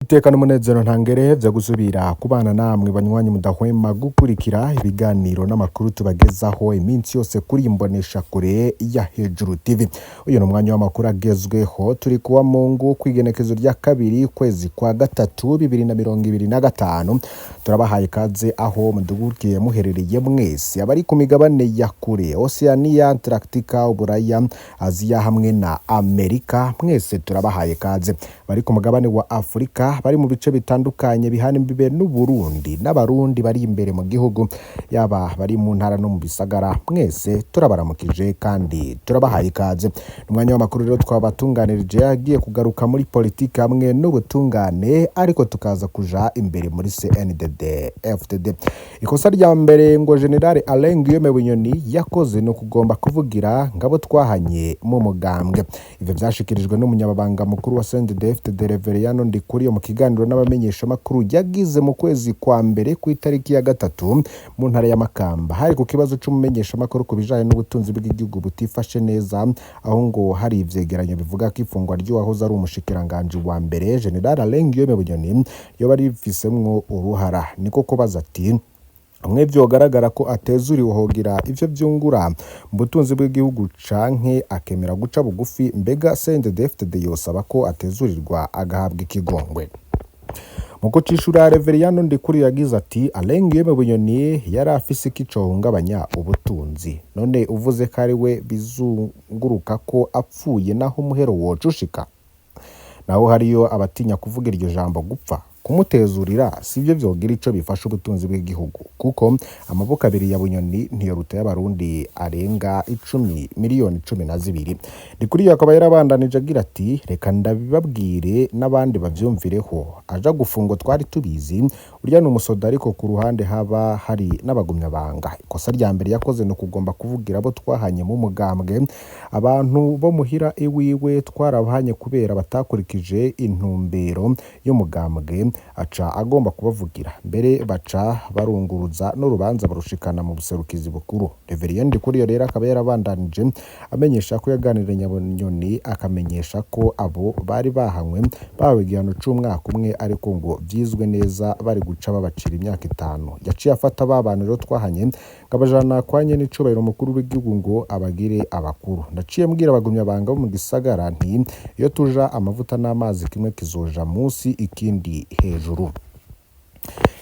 Iteka n'umunezero ntangere vyo gusubira kubana namwe banywanyi mudahwema gukurikira ibiganiro n'amakuru tubagezaho iminsi yose kuri imbonesha kure ya Hejuru TV. Uyu ni umwanya w'amakuru agezweho, turi kuwa Mungu kw'igenekezo rya kabiri ukwezi kwa gatatu 2025. Turabahaye ikaze aho mudugukiye muherereye mwese, abari ku migabane ya kure, Oceania, Antarctica, Uburaya, Aziya hamwe na Amerika, mwese turabahaye ikaze. Bari ku mugabane wa Afurika, bari mu bice bitandukanye bihana imbibe n'Uburundi, n'Abarundi bari imbere mu gihugu, yaba bari mu ntara no mu bisagara, mwese turabaramukije kandi turabahaye ikaze. Umwanya w'amakuru rero twabatunganirije agiye kugaruka muri politiki hamwe n'ubutungane, ariko tukaza kuja imbere muri CNDD FDD. Ikosa rya mbere ngo General Alain Guillaume Bunyoni yakoze ni ukugomba kuvugira ngabo twahanye mu mugambwe. Ivyo vyashikirijwe n'umunyamabanga mukuru wa CNDD FDD Reveriyano Ndikuriyo mu kiganiro n'abamenyeshamakuru yagize mu kwezi kwa mbere ku itariki ya 3 mu ntara ya Makamba. Hari ku kibazo c'umumenyeshamakuru ku bijanye n'ubutunzi bw'igihugu butifashe neza, aho ngo hari ivyegeranyo bivuga ko ifungwa ry'uwahoze ari umushikiranganji wa mbere General Alain Guillaume Bunyoni yoba rifisemwo uruhara. Niko kubaza ati: "Hamwe vyogaragara ko atezuriwe hogira ivyo vyungura mu butunzi bw'igihugu canke akemera guca bugufi, mbega CNDD-FDD yosaba ko atezurirwa agahabwa ikigongwe?" Mu kucishura, Reveriyano Ndikuri yagize ati: "Alain Guillaume Bunyoni yari afise iki cohungabanya ubutunzi? None uvuze ko ari we bizunguruka ko apfuye, naho umuhero woca ushika? Naho hariyo abatinya kuvuga iryo jambo gupfa. Kumutezurira sivyo vyogira ico bifasha ubutunzi bw'igihugu, kuko amaboko abiri ya Bunyoni ntiyoruta y'Abarundi arenga 10 miliyoni 12." Ndikuriyo akaba yarabandanije agira ati: "Reka ndabibabwire n'abandi bavyumvireho, aja gufungwa twari tubizi, urya ni umusoda, ariko ku ruhande haba hari n'abagumyabanga. Ikosa rya mbere yakoze ni ukugomba kuvugira abo twahanye mu mugambwe. Abantu bo muhira iwiwe twarabahanye kubera batakurikije intumbero y'umugambwe, aca agomba kubavugira. Mbere baca barunguruza n'urubanza barushikana mu buserukizi bukuru." Reverien Ndikuriyo rero akaba yarabandanije amenyesha ko yaganiriye na Bunyoni, akamenyesha ko abo bari bahanywe bahawe igihano c'umwaka umwe, ariko ngo vyizwe neza bari guca babacira imyaka 5. Yaciye afata ba bantu rero twahanye ngo abajana kwa nyenicubahiro umukuru w'igihugu ngo abagire abakuru. Naciye mbwira abagumyabanga bo mu gisagara nti iyo tuja amavuta n'amazi, kimwe kizoja munsi ikindi hejuru.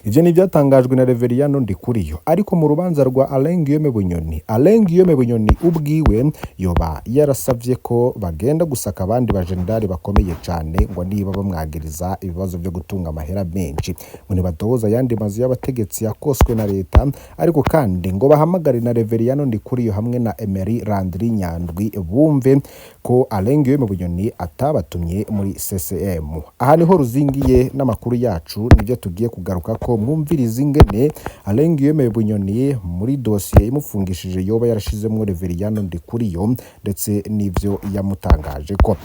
Ivyo ni ivyatangajwe na Reveriyano Ndikuriyo. Ariko mu rubanza rwa Alain Guillaume Bunyoni, Alain Guillaume Bunyoni ubwiwe yoba yarasavye ko bagenda gusaka abandi bajenerali bakomeye cane, ngo niba bamwagiriza ibibazo vyo gutunga amahera menshi, ngo ntibatohoza ayandi mazu y'abategetsi yakoswe na leta, ariko kandi ngo bahamagare na Reveriyano Ndikuriyo hamwe na Emery Landry Nyandwi, bumve ko Alain Guillaume Bunyoni atabatumye muri CCM. Aha niho ruzingiye n'amakuru yacu, nivyo tugiye kugaruka ko mwumviriza ingene Alain Guillaume Bunyoni muri dosiye imufungishije yoba yarashizemwo Reveriyano Ndikuriyo, ndetse n'ivyo yamutangaje ko.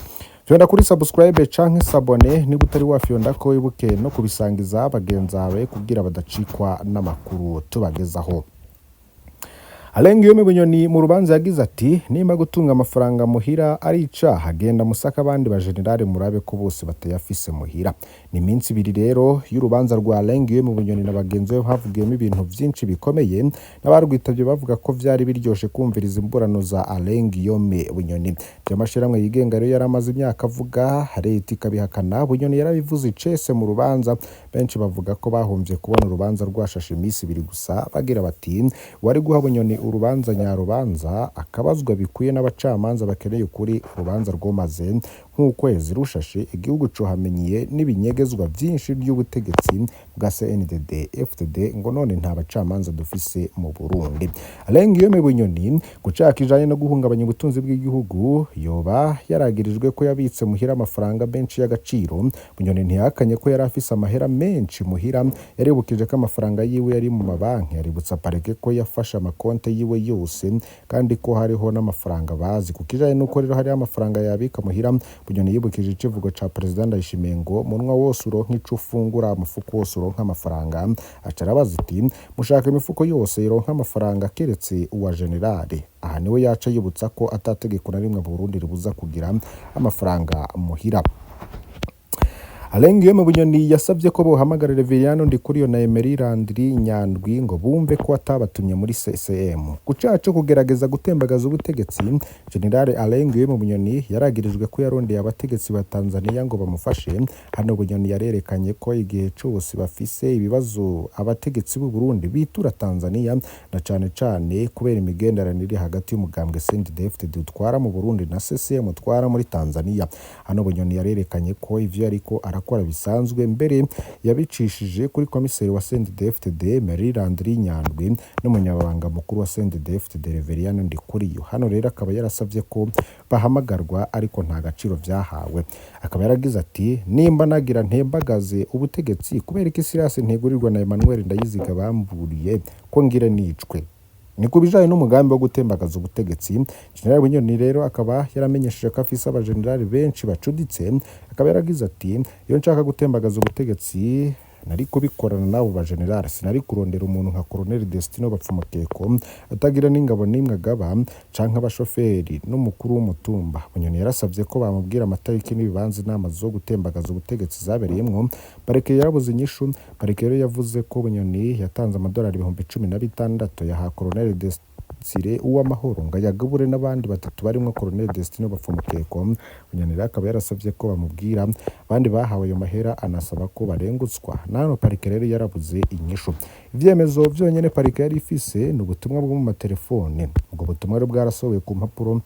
Fyonda kuri subscribe canke s'abonner niba utari wafyonda ko, wibuke no kubisangiza bagenzi bawe kugira badacikwa n'amakuru tubagezaho. Alain Guillaume Bunyoni mu rubanza yagize ati: "Nimba gutunga amafaranga muhira ari icaha, genda musaka abandi bajenerali murabe ko bose batayafise muhira." Ni iminsi 2 rero y'urubanza rwa Alain Guillaume Bunyoni na bagenzi be havugiyemo ibintu vyinshi bikomeye, n'abarwitabye bavuga ko vyari biryoshe kumviriza imburano za Alain Guillaume Bunyoni. Vy'amashirahamwe yigenga rero yari amaze imyaka avuga, leta ikabihakana, Bunyoni yarabivuze icese mu rubanza. Benshi bavuga ko bahomvye kubona urubanza rwashashe iminsi 2 gusa, bagira bati: "Wari guha Bunyoni urubanza nyarubanza, akabazwa bikwiye n'abacamanza bakeneye ukuri. Urubanza rwomaze nk'ukwezi rushashe, igihugu cohamenyiye n'ibinyegezwa vyinshi by'ubutegetsi bwa CNDD FDD, ngo none nta bacamanza dufise mu Burundi." Alain Guillaume Bunyoni ku caha kijanye no guhungabanya ubutunzi bw'igihugu yoba yaragirijwe ko yabitse muhira amafaranga menshi y'agaciro. Bunyoni ntihakanye ko yari afise amahera menshi muhira, yaribukije ko amafaranga yiwe yari mu mabanki, aributsa parike ko yafashe amakonte yiwe yose kandi ko hariho n'amafaranga bazi. Ku kijanye n'uko rero hariho amafaranga yabika muhira, Bunyoni yibukije icivugo ca Perezida Ndayishimiye ngo munwa wose uronka ico ufungura, umufuko wose uronka amafaranga. Aca arabaza ati: "Mushaka imifuko yose ironka amafaranga keretse uwa generale?" Aha niwe yaca yibutsa ko atategeko na rimwe mu Burundi ribuza kugira amafaranga muhira. Alain Guillaume Bunyoni yasabye ko bohamagara Reveriyano Ndikuriyo na Emery Landry Nyandwi ngo bumve ko atabatumye muri CCM. Ku caha co kugerageza gutembagaza ubutegetsi, General Alain Guillaume Bunyoni yaragirijwe ko yarondeye abategetsi ba Tanzania ngo bamufashe. Hano Bunyoni yarerekanye ko igihe cose bafise ibibazo abategetsi b'u Burundi bitura Tanzania, na cane cane kubera imigenderanire iri hagati y'umugambwe CNDD-FDD utwara mu Burundi na CCM utwara muri Tanzania. Hano Bunyoni yarerekanye ko ivyo yariko arakora bisanzwe, mbere yabicishije kuri komiseri wa CNDD-FDD Emery Landry Nyandwi n'umunyamabanga mukuru wa CNDD-FDD Reveriyano Ndikuriyo. Hano rero akaba yarasavye ko bahamagarwa, ariko nta gaciro vyahawe. Akaba yaragize ati: "Nimba nagira ntembagaze ubutegetsi, kubera iki Silas Ntigurirwa na Emmanuel Ndayiziga bamburiye ko ngire nicwe?" Ni ku bijanye n'umugambi wo gutembagaza ubutegetsi. General Bunyoni rero akaba yaramenyesheje ko afise abajenerali benshi bacuditse. Akaba yaragize ati: "Iyo nshaka gutembagaza ubutegetsi nari kubikorana n'abo bajenerali, sinari kurondera umuntu nka Colonel Destino Bapfumukeko atagira n'ingabo n'imwe agaba canke abashoferi n'umukuru w'umutumba." Bunyoni yarasavye ko bamubwira amatariki n'ibibanza inama zo gutembagaza ubutegetsi zabereyemwo. Parike yarabuze inyishu. Parike rero yavuze ko Bunyoni yatanze amadolari 16,000 yaha Colonel Desire Uwamahoro ngo ayagabure n'abandi batatu barimwo Colonel Destino Bapfumukeko. Bunyoni rero akaba yarasavye ko bamubwira abandi bahawe ayo mahera, anasaba ko barengutswa. Nano parike rero yarabuze inyishu. Ivyemezo vyonyene parike yari ifise ni ubutumwa bwo mu matelefone. Ubwo butumwa rero bwarasohowe ku mpapuro,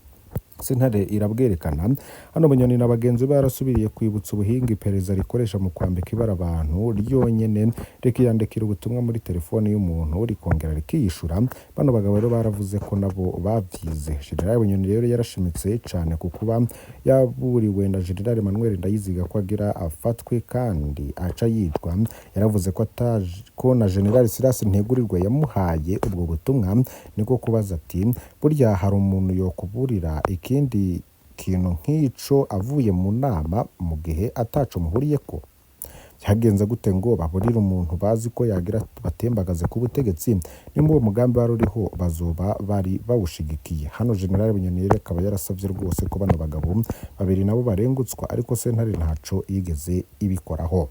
sentare irabwerekana. Hano Bunyoni na bagenzi be barasubiriye kwibutsa ubuhinga iperereza rikoresha mu kwambika ibara abantu, ryonyene rikiyandikira ubutumwa muri telefoni y'umuntu, rikongera rikiyishura. Bano bagabo rero baravuze ko nabo bavyize. General Bunyoni rero yarashimitse cane ku kuba yaburiwe na General Emmanuel Ndayiziga ko agira afatwe kandi aca yicwa. Yaravuze ko ko na General Silas Ntigurirwa yamuhaye ubwo butumwa. Niko kubaza ati: "Burya hari umuntu yokuburira ikindi kintu nk'ico avuye mu nama mu gihe ataco muhuriyeko? Byagenze gute ngo baburire umuntu bazi ko yagira batembagaze ku butegetsi? Nimba uwo mugambi wari uriho, bazoba bari bawushigikiye." Hano General Bunyoni rero akaba yarasavye rwose ko bano bagabo babiri nabo barengutswa, ariko sentare ntaco yigeze ibikoraho.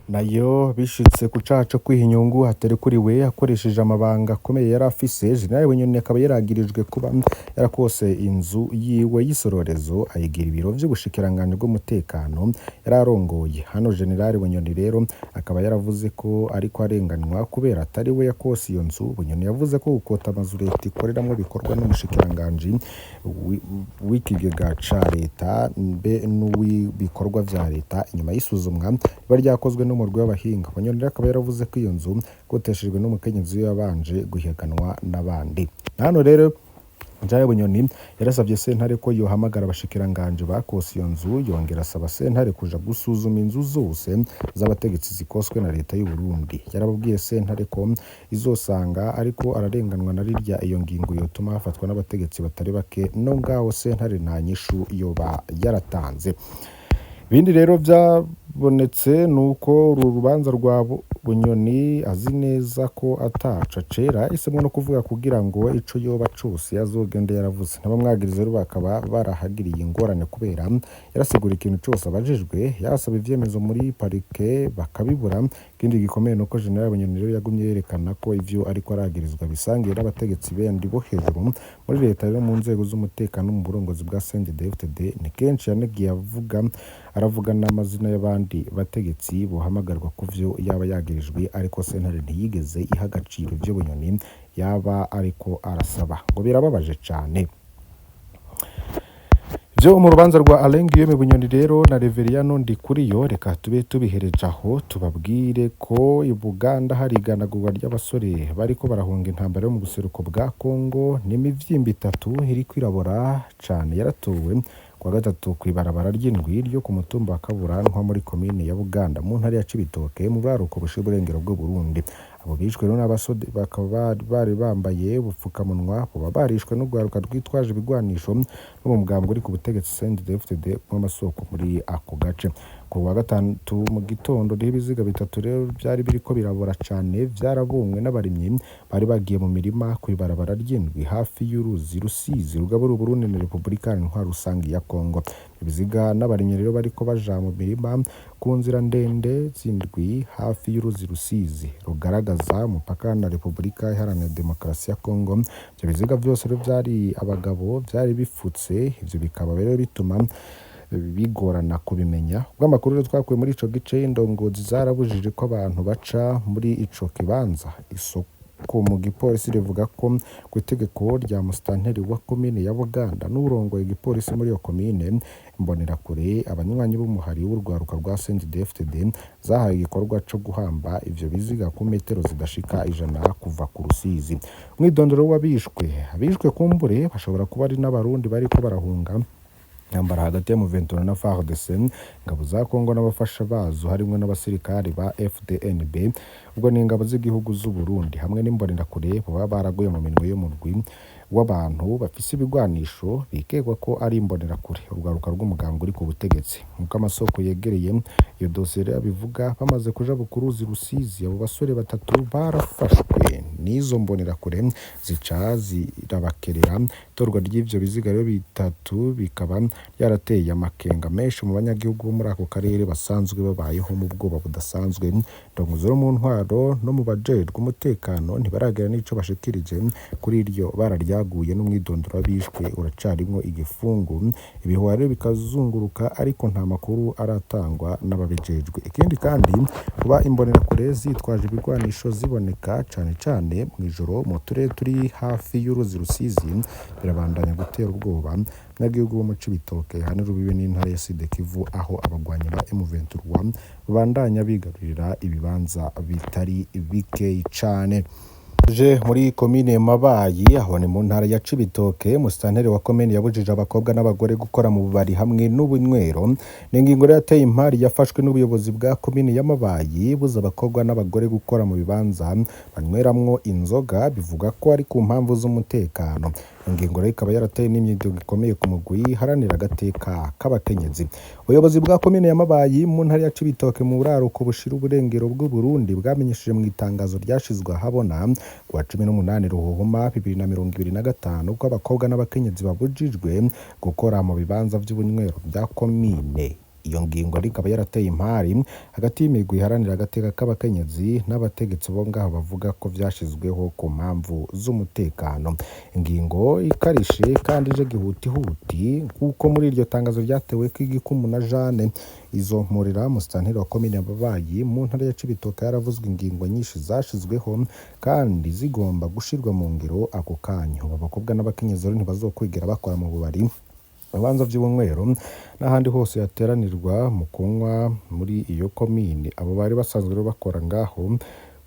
Nayo bishitse ku caha co kwiha inyungu haterekuriwe akoresheje amabanga akomeye yari afise, General Bunyoni akaba yaragirijwe kuba yarakose inzu yiwe y'isororezo ayigira ibiro vy'ubushikiranganji bw'umutekano yari arongoye. Hano General Bunyoni rero akaba yaravuze ko ariko arenganywa kubera atari we yakose iyo nzu. Bunyoni yavuze ko gukota amazu leta ikoreramwo bikorwa n'umushikiranganji w'ikigega ca leta mbe n'uw'ibikorwa vya leta, inyuma y'isuzumwa riba ryakozwe n'umurwi w'abahinga. Bunyoni rero akaba yaravuze ko iyo nzu ikoteshejwe n'umukenyezi wiwe yabanje guhiganwa n'abandi. Hano rero General Bunyoni yarasavye sentare ko yohamagara abashikiranganji bakose iyo nzu, yongera asaba sentare kuja gusuzuma inzu zose z'abategetsi zikoswe na leta y'u Burundi. Yarababwiye sentare ko izosanga ariko ararenganwa na rirya iyo ngingo yotuma hafatwa n'abategetsi batari bake, no ngaho sentare nta nyishu yoba yaratanze. Ibindi rero vyabonetse nuko uru rubanza rwa Bunyoni azi neza ko ataco acera, yahisemwo no kuvuga kugira ngo ico yoba cose azogende yaravuze. N'abamwagiriza rero bakaba barahagiriye ingorane kubera yarasigura ikintu cose abajijwe, yarasaba ivyemezo muri parike bakabibura. Ikindi gikomeye nuko General Bunyoni rero yagumye yerekana ko ivyo ariko aragirizwa bisangiye n'abategetsi bandi bo hejuru muri leta rero mu nzego z'umutekano mu burongozi bwa CNDD-FDD. Ni kenshi yanagiye avuga, aravuga n'amazina y'abandi bategetsi bohamagarwa ku vyo yaba yagirijwe, ariko sentare ntiyigeze iha agaciro ivyo Bunyoni yaba ariko arasaba. Ngo birababaje cane vyo mu rubanza rwa Alain Guillaume Bunyoni rero na Reveriyano Ndikuriyo. Reka tube tubihereje aho, tubabwire ko i Buganda hari iganagurwa ry'abasore bariko barahunga intambara yo mu buseruko bwa Kongo. N'imivyimba itatu iriko irabora cane yaratowe kuwa gatatu kw'ibarabara ry'indwi ryo ku mutumba wa Kaburantwa muri komine ya Buganda mu ntara ya Cibitoke, mu buraruko bushira uburengero bw'u Burundi. Abo bishwe rero n'abasore bakaba bari bambaye ubupfukamunwa, boba barishwe n'urwaruka rwitwaje ibigwanisho no mu mugambwe uri ku butegetsi CNDD-FDD w'amasoko muri ako gace. Ku wa gatatu mu gitondo niho ibiziga bitatu rero vyari biriko birabora cane vyarabonywe n'abarimyi bari bagiye mu mirima kw'ibarabara ry'indwi hafi y'uruzi Rusizi rugabura Uburundi na Repubulika Iharanira Rusangi ya Kongo. Ibiziga n'abarimyi rero bariko baja mu mirima ku nzira ndende z'indwi hafi y'uruzi Rusizi rugaragaza umupaka na Repubulika Iharanira Demokarasi ya Kongo. Ivyo biziga vyose rero vyari abagabo, vyari bifutse, ivyo bikaba rero bituma bigorana kubimenya. Ubw'amakuru rero twakuye muri ico gice, indongozi zarabujije ko abantu baca muri ico kibanza. Isoko mu gipolisi rivuga ko kw'itegeko rya musitanteri wa komine ya Buganda n'uwurongoye igipolisi muri iyo komine, imbonerakure abanywanyi b'umuhari w'urwaruka rwa CNDD-FDD zahawe igikorwa co guhamba ivyo biziga ku metero zidashika 100 kuva ku Rusizi. Umwidondoro w'abishwe, abishwe kumbure bashobora kuba ari n'abarundi bariko barahunga intambara hagati ya M23 na FARDC, ingabo za Kongo n'abafasha bazo harimwo n'abasirikari ba FDNB, ubwo ni ingabo z'igihugu z'u Burundi hamwe n'imbonerakure boba baraguye mu minwe y'umurwi w'abantu bafise ibigwanisho bikekwa ko ari imbonerakure, urwaruka rw'umugambwe uri ku butegetsi. Nk'uko amasoko yegereye iyo dosiye rero abivuga, bamaze kujabuka uruzi Rusizi, abo basore batatu barafashwe n'izo mbonerakure zica zirabakerera. Itorwa ry'ivyo biziga rero bitatu bikaba ryarateye amakenga menshi mu banyagihugu bo muri ako karere basanzwe babayeho mu bwoba budasanzwe. Indongozi zo mu ntwaro no mu bajejwe umutekano ntibaragira n'ico bashikirije kuri iryo bara ryaguye, n'umwidondoro w'abishwe uracarimwo igifungu. Ibihuha rero bikazunguruka ariko nta makuru aratangwa n'ababijejwe. Ikindi kandi, kuba imbonerakure zitwaje ibigwanisho ziboneka cane cane mw'ijoro mu turere turi hafi y'uruzi Rusizi birabandanya gutera ubwoba abanyagihugu bo mu Cibitoke hana urubibe n'intara ya Sud Kivu, aho abagwanyi ba M23 babandanya bigarurira ibibanza bitari bikeyi cane. Je muri komine Mabayi, aho ni mu ntara ya Cibitoke, musitanteri wa komine yabujije abakobwa n'abagore gukora mu bubari hamwe n'ubunywero. Ni ingingo rero yateye impari yafashwe n'ubuyobozi bwa komine ya Mabayi, buza abakobwa n'abagore gukora mu bibanza banyweramwo inzoga, bivuga ko ari ku mpamvu z'umutekano. Ingingo rero ikaba yarateye n'imyidogo ikomeye ku mugwi iharanira agateka k'abakenyezi. Ubuyobozi bwa komine ya Mabayi mu ntara ya Cibitoke mu buraruko bushira uburengero bw'Uburundi bwamenyesheje mu itangazo ryashizwe ahabona kuwa 18 Ruhuhuma 2025 ko abakobwa n'abakenyezi babujijwe gukora mu bibanza vy'ubunywero bya komine. Iyo ngingo rero ikaba yarateye impari hagati y'imigwi iharanira agateka k'abakenyezi n'abategetsi bo ngaho bavuga ko vyashizweho ku mpamvu z'umutekano. Ingingo ikarishe kandi ije gihutihuti kuko muri iryo tangazo ryateweko igikumu na Jane izo mporera, musitanteri wa komine Mabayi mu ntara ya Cibitoke, yaravuzwe ingingo nyinshi zashizweho kandi zigomba gushirwa mu ngiro ako kanya. Ubu abakobwa n'abakenyezi rero ntibazokwigera bakora mu bubari, ibibanza vy'ubunywero n'ahandi hose hateranirwa mu kunywa muri iyo komine. Abo bari basanzwe rero bakora ngaho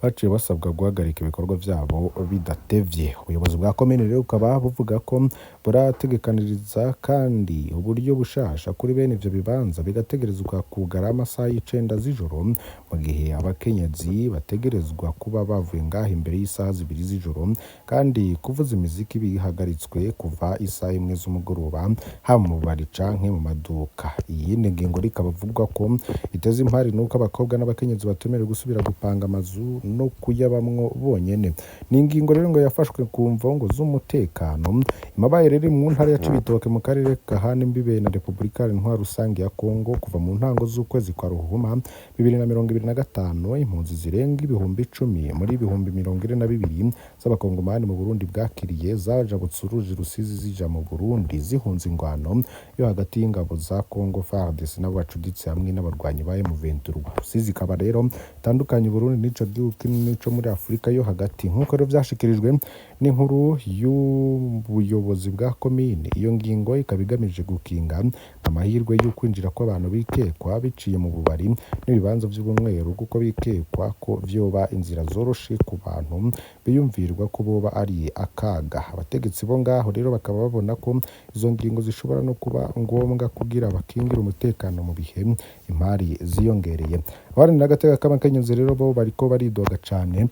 baciye basabwa guhagarika ibikorwa vyabo bidatevye. Ubuyobozi bwa komine rero bukaba buvuga ko burategekaniriza kandi uburyo bushasha kuri bene ivyo bibanza, bigategerezwa kugara amasaha y'icenda z'ijoro, mu gihe abakenyezi bategerezwa kuba bavuye ngaho imbere y'isaha 2 z'ijoro, kandi kuvuza imiziki bihagaritswe kuva isaha 1 z'umugoroba haba mu bubari canke mu maduka. Iyindi ngingo rikaba ivugwa ko iteza impari nuko abakobwa n'abakenyezi batemerewe gusubira gupanga amazu no kuyabamwo bonyene. Ni ingingo rero ngo yafashwe ku mvo ngo z'umutekano. Mabayi rero mu ntara ya Cibitoke mu karere kahana imbibe na Repubulika Iharanira Rusangi ya Kongo, kuva mu ntango z'ukwezi kwa Ruhuhuma 2025 impunzi zirenga 10,000 muri 42,000 z'abakongomani mu Burundi bwakiriye zajabutse uruzi Rusizi zija mu Burundi zihunze ingwano yo hagati y'ingabo za Kongo FARDC n'abo bacuditse hamwe n'abarwanyi ba M23. Rusizi ikaba rero itandukanye Burundi n'ico gihugu kinini co muri Afurika yo hagati, nk'uko rero vyashikirijwe n'inkuru y'ubuyobozi bwa komine. Iyo ngingo ikaba igamije gukinga amahirwe yo kwinjira kw'abantu bikekwa biciye mu bubari n'ibibanza vy'ubunywero, kuko bikekwa ko vyoba inzira zoroshe ku bantu biyumvirwa ko boba ari akaga. Abategetsi bo ngaho rero bakaba babona ko izo ngingo zishobora no kuba ngombwa kugira bakingire umutekano mu bihe impari ziyongereye. Abaharanira agateka k'abakenyezi rero bo bariko baridoga cane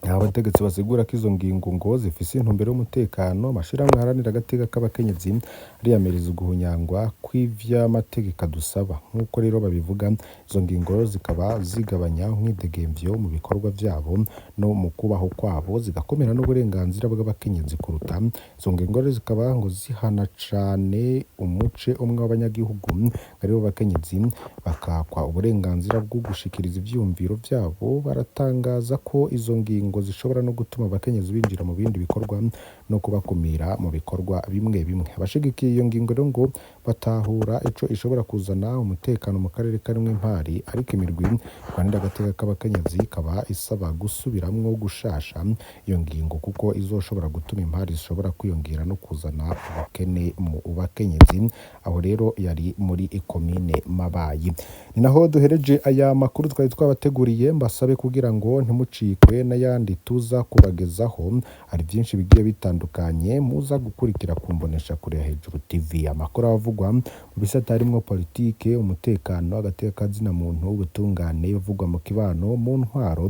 Abategetsi basigura ko izo ngingo ngo zifise intumbero y'umutekano. Amashirahamwe aharanira agateka k'abakenyezi ariyamiriza uguhunyangwa kw'ivy'amategeko adusaba. Nk'uko rero babivuga, izo ngingo zikaba zigabanya umwidegemvyo mu bikorwa vyabo no mu kubaho kwabo, zigakomera n'uburenganzira bw'abakenyezi kuruta. Izo ngingo rero zikaba ngo zihana cane umuce umwe w'abanyagihugu, aribo bakenyezi, bakakwa uburenganzira bwo gushikiriza ivyiyumviro vyabo. Baratangaza ko izo ngingo zishobora no gutuma abakenyezi binjira mu bindi bikorwa no kubakumira mu bikorwa bimwe bimwe. Abashigikiye iyo ngingo rero ngo batahura ico ishobora kuzana umutekano mu karere karimwo impari, ariko imirwi irwanira agateka k'abakenyezi ikaba isaba gusubiramwo gushasha iyo ngingo, kuko izoshobora gutuma impari zishobora kwiyongera no kuzana ubukene mu bakenyezi. Aho rero yari muri komine Mabayi. Ni naho duhereje aya makuru twari twabateguriye. Mbasabe kugira ngo ntimucikwe n'ayandi tuza kubagezaho. Hari byinshi bigiye bitandukanye muza gukurikira ku mbonesha kure ya Hejuru TV. Amakuru avugwa mu bisata harimwo politike, umutekano, agateka kazina muntu, ubutungane, ibivugwa mu kibano, mu ntwaro,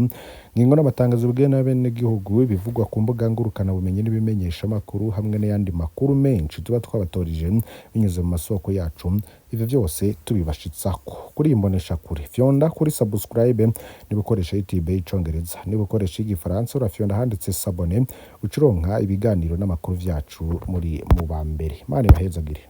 ngingo n'amatangazo bwiwe n'abenegihugu, ibivugwa ku mbuga ngurukanabumenyi n'ibimenyeshamakuru, hamwe n'ayandi makuru menshi tuba twabatorije binyuze mu masoko yacu. Ivyo vyose tubibashitsako kuri iyi mboneshakure. Fyonda kuri subscribe niba ukoresha YouTube y'icongereza, niba ukoresha igifaransa urafyonda handitse s'abonner, ucuronka ibiganiro n'amakuru vyacu muri mu ba mbere. Imana ibahezagire.